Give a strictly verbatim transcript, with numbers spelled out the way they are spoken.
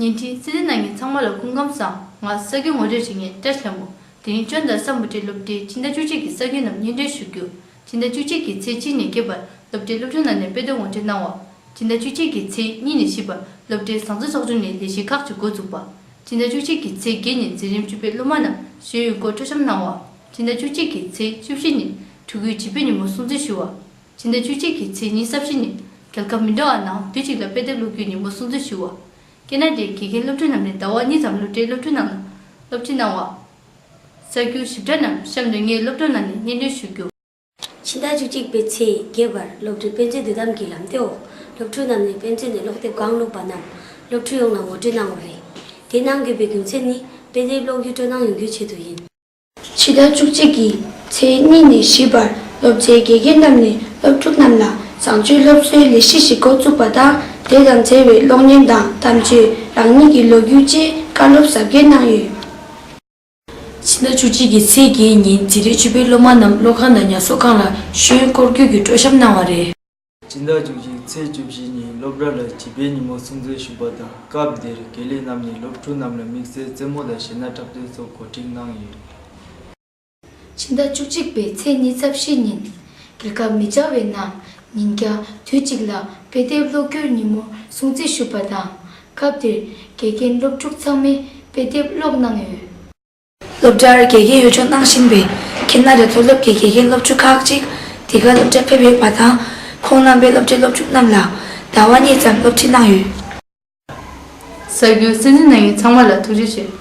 བརྙན་འཕྲིན་གསན་གཟིགས་གནང་མཁན་ཚང་མ་ལ་སྐུ་ཁམས་བཟང་། ང་ས་རྒྱུ་ངོ་སྤྲོད་བྱེད་མཁན་བཀྲ་ཤིས་ལྷ་མོ། དེ་རིང་ཅོན་དང་སམ་བྷོ་ཊའི་སློབ་གྲྭའི་ཕྱི་ཟླ་བཅུ་གཅིག་གི་ས་རྒྱུ་རྣམས་སྙན་སྒྲོན་ཞུ་རྒྱུ། ཕྱི་ཟླ་བཅུ་གཅིག་གི་ཚེས་གཅིག་ནས་བརྒྱད་བར་སློབ་གྲྭའི་སློབ་ཕྲུག་རྣམས་ནས་དཔེ་དེབ་དབོར་འདྲེན་གནང་བ། ཕྱི་ཟླ་བཅུ་གཅིག་གི་ཚེས་གཉིས་ནས་བཞི་བར་སློབ་གྲྭའི་བཟང་བཙོན་ཚོགས་ཆུང་ནས་ལས་གཞི་ཁག་ཅིག་འགོ་བཙུགས་པ། ཕྱི་ཟླ་བཅུ་གཅིག་གི་ཚེས་བརྒྱད་ཉིན་འཛིན་རིམ་བཅུ་པའི་སློབ་མ་རྣམས་ཤེས་ཡོན་སྐོར་སྤྲོ་འཆམ་གནང་བ། ཕྱི་ཟླ་བཅུ་གཅིག་གི་ཚེས་བཅུ་བཞི་ཉིན་ཕྲུ་གུའི་བྱིས་པའི་ཉིན་མོ་སྲུང་བརྩི་ཞུ་བ། ཕྱི་ཟླ་བཅུ་གཅིག་གི་ཚེས་ཉི་ཤུ་རྩ་བཞི་ཉིན་རྒྱལ་ཁབ་མི་འདྲ་བ་ནང་དུས་གཅིག་ལ་དཔེ་དེབ་ཀློག་རྒྱུའི་ཉིན་མོ་སྲུང་བརྩི་ཞུ་བ། ཁེ་ན་ཌའི་དགེ་རྒན་སློབ་ཕྲུག་རྣམས་ནས་ཟླ་བ་གཉིས་ཙམ་སློབ་གྲྭའི་སློབ་ཕྲུག་རྣམས་ལ་སློབ་ཁྲིད་གནང་བ། གསར་འགྱུར་ཞིབ་ཕྲ་རྣམས་གཤམ་དུ་ངའི་སློབ་ཕྲུག་རྣམས་ནས་སྙན་སྒྲོན་ཞུ་རྒྱུ། ཕྱི་ཟླ་བཅུ་གཅིག་པའི་ཚེས་བརྒྱད་པར་སློབ་གྲྭའི་དཔེ་མཛོད་དོ་དམ་གྱི་ལམ་སྟོན་འོག་སློབ་ཕྲུག་རྣམས་ནས་དཔེ་མཛོད་ནས་ཀློག་དེབ་གང་བླུགས་པ་རྣམས་སློབ་ཕྲུག་ཡོངས་ལ་ངོ་སྤྲོད་གནང་བ་རེད། དེ་གནང་དགོས་པའི་རྒྱུ་མཚན་ནི་དཔེ་དེབ་ཀློག་རྒྱུའི་སྤྲོ་སྣང་ཡོང་རྒྱུའི་ཆེད་དུ་ཡིན། ཕྱི་ཟླ་བཅུ་གཅིག་གི་ཚེས་གཉིས་ནས་བཞི་བར་སློབ་གྲྭའི་དགེ་རྒན་རྣམས་ནས་སློབ་ཕྲུག་རྣམས་ལ་བཟང་སྤྱོད་སློབ་གསོའི་ལས་གཞི་ཞིག་འགོ་བཙུགས་པ་དང་། དེ་དང་འབྲེལ་བའི་གློག་བརྙན་དང་གཏམ་བརྗོད། རང་ཉིད་ཀྱི་ལོ་རྒྱུས་བཅས་བཀའ་སློབ་ཟབ་རྒྱས་གནང་ཡོད། ཕྱི་ཟླ་བཅུ་གཅིག་གི་ཚེས་བརྒྱད་ཉིན་འཛིན་རིམ་བཅུ་པའི་སློབ་མ་རྣམས་སློབ་ཁང་དང་ཉམས་གསོ་ཁང་ལ་ཤེས་ཡོན་སྐོར་སྐྱོད་ཀྱི་སྤྲོ་འཆམ་གནང་བ་རེད། ཕྱི་ཟླ་བཅུ་གཅིག་ཚེས་བཅུ་བཞི་ཉིན་སློབ་གྲྭ་ལ་བྱིས་པའི་ཉིན་མོ་སྲུང་བརྩི་ཞུས་པ་དང་། སྐབས་དེར་དགེ་ལས་རྣམས་ནས་སློབ་ཕྲུག་རྣམས་ལ་དམིགས་བསལ་རྩེད་མོ་དང་གཞས་སྣ་འཁྲབ་སྟོན་སོགས་གོ་སྒྲིག་གནང་ཡོད། ཕྱི་ཟླ་བཅུ་གཅིག་པའི་ཚེས་ཉི་ཤུ་རྩ་བཞི་ཉིན་རྒྱལ་ཁབ་མི་འདྲ་བའི་ནང་ཉིན་རྒྱབ་དུས་གཅིག་ལ་དཔེ་དེབ་ཀློག་རྒྱུའི་ཉིན་མོ་སྲུང་བརྩི་ཞུས་པ་དང་། སྐབས་དེར་དགེ་རྒན་སློབ་ཕྲུག་ཚང་མས་དཔེ་དེབ་ཀློག་གནང་ཡོད། སློབ་གྲྭར་དགེ་རྒན་གཡོག་སྦྱོང་གནང་བཞིན་པའི་ཁེ་ན་ཌ་མཐོ་སློབ་ཀྱི་དགེ་རྒན་སློབ་ཕྲུག་ཁག་ཅིག་འདི་གར་སློབ་གྲྭར་ཕེབས་ཡོད་པ་དང་། ཁོང་རྣམ་པས་སློབ་གྲྭའི་སློབ་ཕྲུག་རྣམས་ལ་ཟླ་བ་གཉིས་ཙམ་སློབ་ཁྲིད་གནང་ཡོད། གསར་འགྱུར་གསན་གཟིགས་གནང་མཁན་ཚང་མ་ལ་ཐུགས་རྗེ་ཆེ།